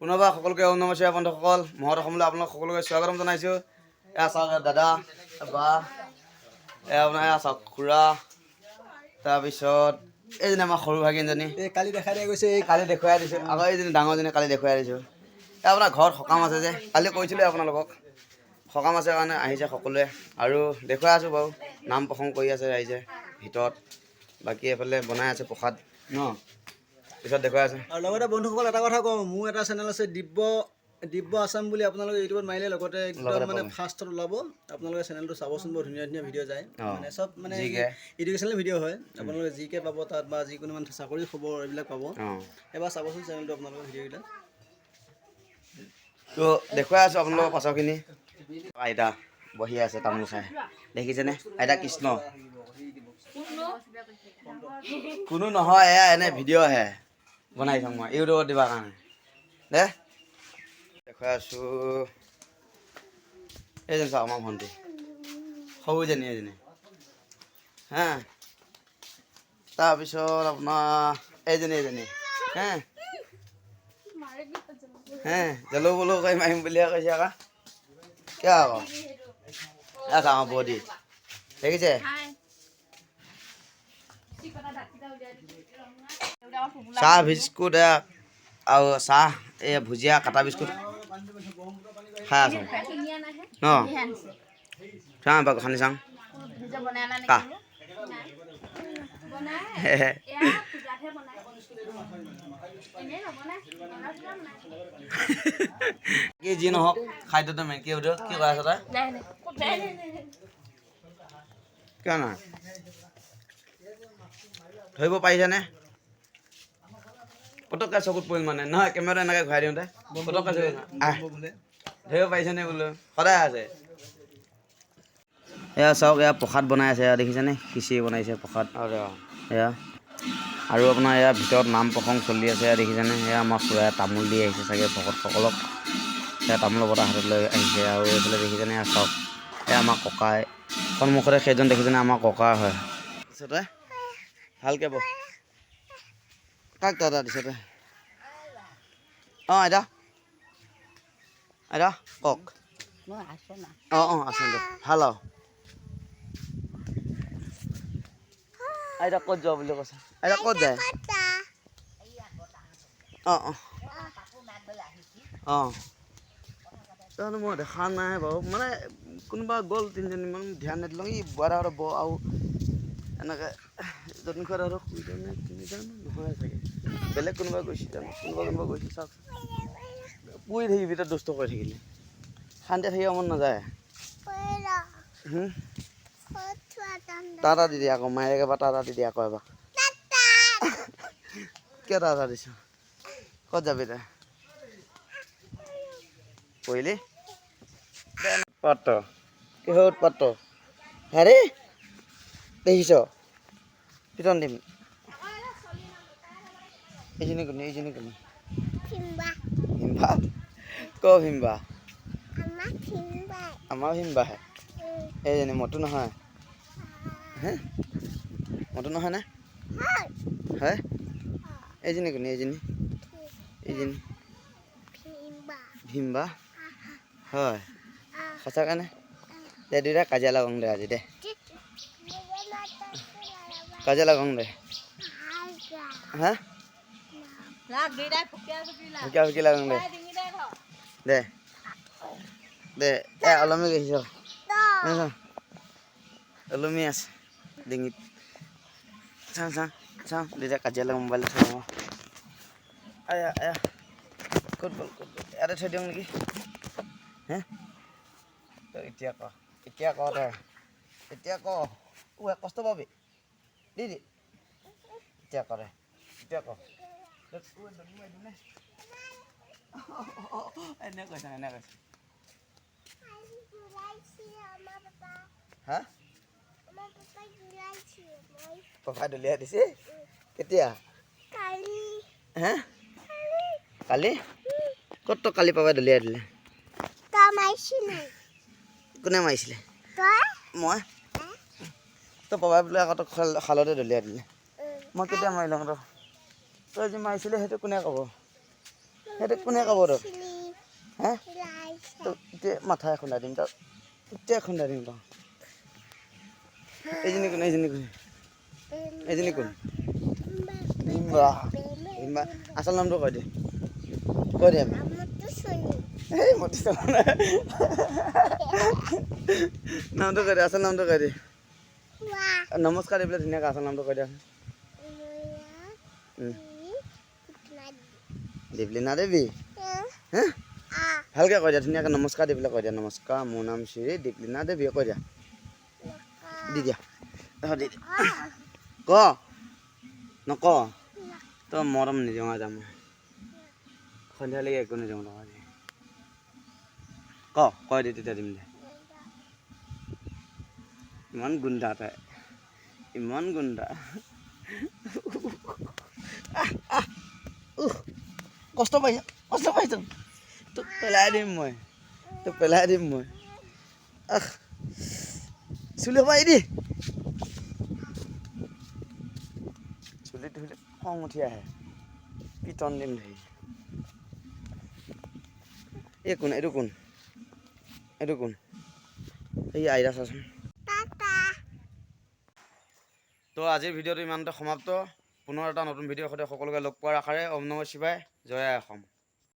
পুনৰবাৰ সকলোকে ওম নমঃ শিৱায়। বন্ধুসকল, মহৎ অসমলৈ আপোনালোক সকলোকে স্বাগতম জনাইছোঁ। এয়া চাওক, এয়া দাদা, বা, এয়া আপোনাৰ, এয়া চাওক খুৰা, তাৰপিছত এইজনী আমাৰ সৰু ভাগিনজনী। এই কালি দেখাই দিয়া গৈছে এই। কালি দেখুৱাই দিছোঁ আকৌ। এইজনী ডাঙৰজনী কালি দেখুৱাই দিছোঁ। এই আপোনাৰ ঘৰত সকাম আছে যে, কালি কৈছিলোঁ আপোনালোকক, সকাম আছে কাৰণে আহিছে সকলোৱে আৰু দেখুৱাই আছোঁ বাৰু। নাম প্ৰসংগ কৰি আছে ৰাইজে ভিতৰত, বাকী এইফালে বনাই আছে প্ৰসাদ ন, পিছত দেখুৱাই আছে। আৰু লগতে বন্ধুসকল, এটা কথা কওঁ, মোৰ এটা চেনেল আছে দিব্য, দিব্য আছাম বুলি আপোনালোকে ইউটিউবত মাৰিলে লগতে একদম লগতে মানে পাব। ফাৰ্ষ্টত ওলাব। আপোনালোকে চেনেলটো চাবচোন, বৰ ধুনীয়া ধুনীয়া ভিডিঅ' যায়। মানে চব মানে GK। এডুকেশ্যনেল ভিডিঅ' হয়। আপোনালোকে জি কে পাব তাত বা যিকোনো মানে চাকৰি খবৰ এইবিলাক পাব। এবাৰ চাবচোন চেনেলটো আপোনালোকৰ ভিডিঅ'কেইটা। তো দেখুৱাই আছোঁ আপোনালোকৰ পাছৰখিনি। আইতা বহি আছে তামোল খাই, দেখিছেনে? আইতা কৃষ্ণ। কোনো নহয়, এয়া এনে ভিডিঅ'হে বনাই থাকোঁ মই ইউটিউবত দিবৰ কাৰণে। দে দেখুৱাই আছোঁ। এইজনী চাওক, আমাৰ ভণ্টি সৰুজনী এইজনী। হা, তাৰপিছত আপোনাৰ এইজনী, এইজনী হে হে জলো বলো কৰি মাৰিম বুলিহে কৈছে আকৌ। কিয় আকৌ? এয়া চাওঁ, আমাৰ বৌদি দেখিছে। চাহ বিস্কুট এয়া আৰু চাহ, এই ভুজিয়া, কাটা বিস্কুট খাই আছোঁ ন। চাওঁ এবাৰ খানি চাওঁ কাহ। কি যি নহওক, খাদ্যটো মেইন। কি সুধো, কি কৈ আছ তই? কিয় নহয় ধৰিব পাৰিছেনে? পটককৈ চকুত পৰিল মানে নহয়, কেমেৰা এনেকৈ ঘূৰাই দিওঁতে পটককৈ চকুত আহ বোলে। ধৰিব পাৰিছেনে বোলো? সদায় আছে। এয়া চাওক, এয়া প্ৰসাদ বনাই আছে। এয়া দেখিছেনে? খিচিৰি বনাইছে প্ৰসাদ এয়া। আৰু আপোনাৰ এয়া ভিতৰত নাম প্ৰসংগ চলি আছে। এয়া দেখিছেনে? এয়া আমাৰ খুৰাই তামোল দি আহিছে চাগে ভকতসকলক। এয়া তামোলৰ বটা হাতত লৈ আহিছে। আৰু এইফালে দেখিছেনে? এয়া চাওক, এয়া আমাৰ ককাই সন্মুখতে সেইজন দেখিছেনে? আমাৰ ককা হয়। দিছ তই, ভালকৈ বহ। কাক দাদা দিছ তই? অঁ আইতা, আইতা কওক। অঁ অঁ আছোঁ দিয়ক, ভাল। আৰু আইতা ক'ত যোৱা বুলি কৈছে? আইতা ক'ত যায়? অঁ অঁ অঁ জানো, মই দেখা নাই বাৰু। মানে কোনোবা গ'ল তিনিজনীমান, ধ্যান নিদিলোঁ। ই বুঢ়া ব আৰু এনেকৈ যতীন খুৰা শুই নে তিনি জানো, নহয় চাগে, বেলেগ কোনোবা গৈছে জানো, কোনোবা কোনোবা গৈছে। চাওক, পৰি থাকিবি তই দুষ্ট কৰি থাকিলে, শান্তি থাকিব মন নাযায়। হুম? টাটা দি দিয়া আকৌ মায়েকে এবাৰ, টাটা দি দিয়া আকৌ এবাৰ। কিয় টাটা দিছ? ক'ত যাবি তই? পঢ়িলি উৎপাত, কিহৰ উৎপাত হেৰে দেখিছ? পিটন দিম। এইজনী কোনে? এইজনী কোনে? ভিম্বা ক, ভিম্বা আমাৰ ভিম্বাহে। এইজনী মতো নহয় হে, মতো নহয়নে? হয়। এইজনী কোনে? এইজনী, এইজনী ভিম্বা হয় সঁচাকৈ নে? দে দুইটা কাজিয়া লাগাং দে আজি, দে কাজিয়া লাগাং দে। হা, ফুকিয়া ফুকি লাগাং দে, দে দে। এ ওলমি গৈছ, ওলমি আছে ডিঙিত। চাওঁ চাওঁ চাওঁ, দুইটা কাজিয়া লাগা মোবাইল চাওঁ। আয়া আয়া, ক'ত গ'ল, ক'ত গ'ল? ইয়াতে থৈ দিওঁ নেকি? হে, তই এতিয়া ক, এতিয়া ক তই, এতিয়া ক। ঐ কষ্ট পাবি দি দি। এতিয়া ক দে, এতিয়া ক। এনে কৈছে, এনে কৈছে। হা, পাপাই দলিয়াই দিছে কেতিয়া? হে, কালি ক'ত? তই কালি পাপাই দলিয়াই দিলে? কোনে মাৰিছিলে? মই? তই পাপাই বোলে আকৌ তোক খালতে দলিয়াই দিলে। মই কেতিয়া মাৰিলোঁ তই? তই যি মাৰিছিলে সেইটো কোনে ক'ব? সেইটো কোনে ক'ব তোক? হে, তোক এতিয়া মাথাই খুন্দাই দিম, তই এতিয়া খুন্দাই দিম তই। এইজনী কোন? এইজনী কোন? এইজনী কোন? Himba, Himba. আচল নামটো কৈ দে, কৈ দে। এই মতি, নামটো কৈ দে, আচল নামটো কৈ দে। নমস্কাৰ দি পেলাই ধুনীয়াকৈ আচল নামটো কৈ দিয়া। দীপলিনা দেৱী। হে, ভালকৈ কৈ দিয়া, ধুনীয়াকৈ নমস্কাৰ দি পেলাই কৈ দিয়া। নমস্কাৰ, মোৰ নাম শ্ৰী দীপলিনা দেৱী, কৈ দিয়া। দি দিয়া, দি দিয়া। ক, নক তই মৰম নিদিওঁ যাম সন্ধিয়ালৈকে, একো নিদিওঁ তই আজি। ক, কৈ দে, তেতিয়া দিম দে। ইমান গুণ্ডা তাই, ইমান গুণ্ডা। কষ্ট পাইছ, কষ্ট পাইছ। তোক পেলাই দিম মই, তোক পেলাই দিম মই। আহ, চুলি সোপা এৰি দি। চুলি ধুলে খং উঠি আহে, পিটন দিম ধৰি। এই কোন? এইটো কোন? এইটো কোন? এই আইৰা চাচোন। তো আজিৰ ভিডিঅ'টো ইমানতে সমাপ্ত। পুনৰ এটা নতুন ভিডিঅ'ৰ সৈতে সকলোকে লগ পোৱাৰ আশাৰে ওম নমঃ শিৱায়, জয় আই অসম।